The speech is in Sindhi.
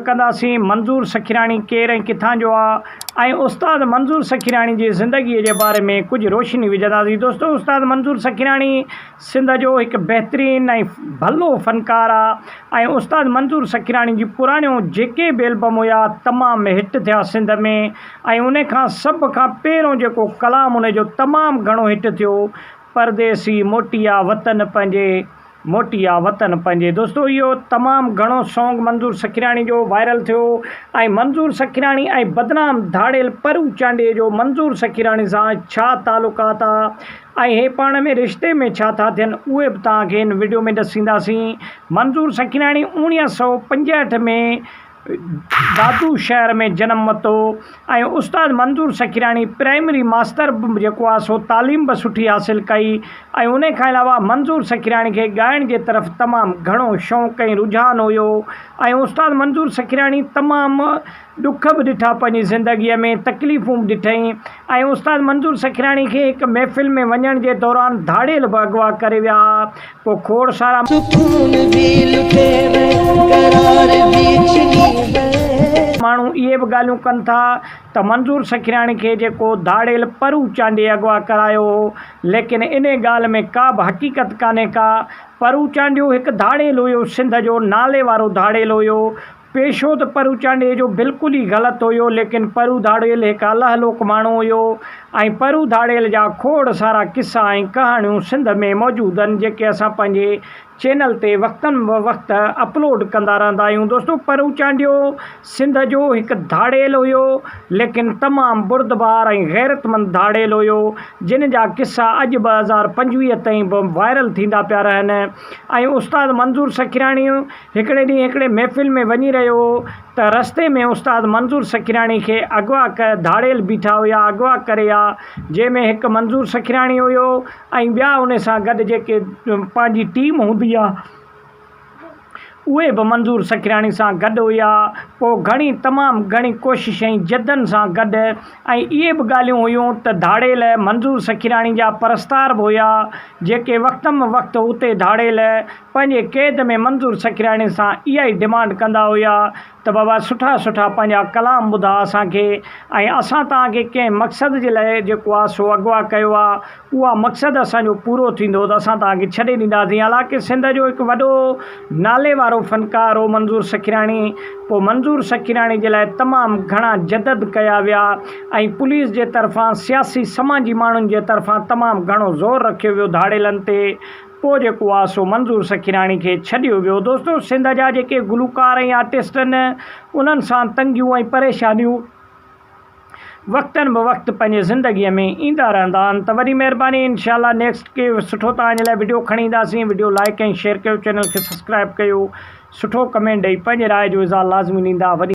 ڪنداسين منظور سکيراڻي ڪير ۽ ڪٿان جو آ ۽ استاد منظور سکيراڻي جي زندگي جي باري ۾ ڪجهه روشني وجهنداسين دوستو استاد منظور سکيراڻي سنڌ جو هڪ بهترين ۽ ڀلو فنڪار آ ۽ استاد منظور سکيراڻي جي پراڻيون جيڪي به البم هيا تمام هٽ ٿيا سنڌ ۾ ۽ ان کان سڀ کان پهريون جيڪو ڪلام ان جو تمام گهڻو هٽ ٿيو پرديسي موٽي آ وطن پنهنجي موٽي آ وطن پنهنجي دوستو اهو تمام گهڻو سونگ منظور سکيراڻي جو وائرل ٿيو ۽ منظور سکيراڻي ۽ بدنام ڌاڙيل پرو چانڊيي جو منظور سکيراڻي سان ڇا تعلقات آ ۽ هي پاڻ ۾ رشتي ۾ ڇا ٿا ٿين اهي به توهان کي هن وڊيو ۾ ڏسينداسين منظور سکيراڻي اوڻيهه سئو پنجهٺ ۾ دادو شهر ۾ جنم ورتو ۽ استاد منظور سکيراڻي پرائمري ماستر به جيڪو آهي سو تعليم به سٺي حاصل ڪئي ۽ ان کان علاوه منظور سکيراڻي کي ڳائڻ جي طرف تمام گهڻو شوق ۽ رجحان هيو ۽ استاد منظور سکيراڻي تمام ڏک به ڏٺا پنهنجي زندگيء ۾ تڪليفون به ڏٺئين ۽ استاد منظور سکيراڻي کي هڪ محفل ۾ وڃڻ جي دوران ڌاڙيل به اغوا ڪري ويا پوء کوڙ سارا. سڪون ڀي لٽي وئي قرار ڀي ڇني وئي. ماڻهو اهي به ڳالهيون ڪن ٿا ته منظور سکيراڻي کي جيڪو ڌاڙيل پرو چانڊيي اغوا ڪرايو هو ليڪن انهي ڳالهه ۾ ڪا به حقيقت ڪانهي ڪا پرو چانڊيو هڪ ڌاڙيل هيو سنڌ جو نالي وارو ڌاڙيل هيو پيشو ته پرو چانڊيي جو بلڪل ئي غلط هيو ليڪن پرو ڌاڙيل هڪ الله لوڪ ماڻهو هيو ۽ پرو ڌاڙيل جا کوڙ سارا قصا ۽ ڪهاڻيون سنڌ ۾ موجود آهن جيڪي اسان پنهنجي چينل تي وقتن به وقت اپلوڊ ڪندا رهندا آهيون دوستو پرو چانڊيو سنڌ جو هڪ ڌاڙيل هيو ليڪن تمام بردبار ۽ غيرتمند ڌاڙيل هيو جن جا قصا اڄ 2025 تائين به وائرل ٿيندا پيا رهن ۽ استاد منظور سکيراڻي هڪڙي ڏينهن هڪڙي محفل ۾ وڃي رهيو هو ته رستي ۾ استاد منظور سکيراڻي کي اغوا ڪ ڌاڙيل بيٺا هيا اغوا ڪري آ جنهن ۾ هڪ منظور سکيراڻي هيو ۽ ٻيا ان سان گڏ جيڪي پنهنجي ٽيم هوندي آ اهي به منظور سکيراڻي سان گڏ هيا پوء گهڻي تمام گهڻي ڪوشش ۽ جدن سان گڏ ۽ اهي به ڳالهيون هيون ته ڌاڙيل منظور سکيراڻي جا پرستار به هيا جيڪي وقتم وقت اتي ڌاڙيل پنهنجي قيد ۾ منظور سکيراڻي سان اها ئي ڊمانڊ ڪندا هيا ته بابا سٺا سٺا پنهنجا ڪلام ٻڌاء اسان کي ۽ اسان توهان کي ڪنهن مقصد جي لاء جيڪو آ سو اغوا ڪيو آ اها مقصد اسان جو پورو ٿيندو ته اسان توهان کي ڇڏي ڏينداسين حالانڪه سنڌ جو هڪ وڏو نالي وارو فنڪار هو منظور سکيراڻي پوء منظور سکيراڻي جي لاء تمام گهڻا جدد ڪيا ويا ۽ پوليس جي طرفان سياسي سماجي ماڻهن جي طرفان تمام گهڻو زور رکيو ويو ڌاڙيلن تي پوء جيڪو آ سو منظور سکيراڻي کي ڇڏيو ويو. دوستو سنڌ جا جيڪي گلوڪار ۽ آرٽسٽ آهن انهن سان تنگيون ۽ پريشانيون وقتن به وقت پنهنجي زندگي ۾ ايندا رهندا آهن ته وڏي مهرباني انشاء الله نيڪسٽ ڪي سٺو توهان جي لاء وڊيو کڻي اينداسين وڊيو لائڪ ۽ شيئر ڪيو چينل کي سبسڪرائب ڪيو سٺو ڪمينٽ ڏئي پنهنجي راء جو اظهار لازمي ڏيندا وڏي.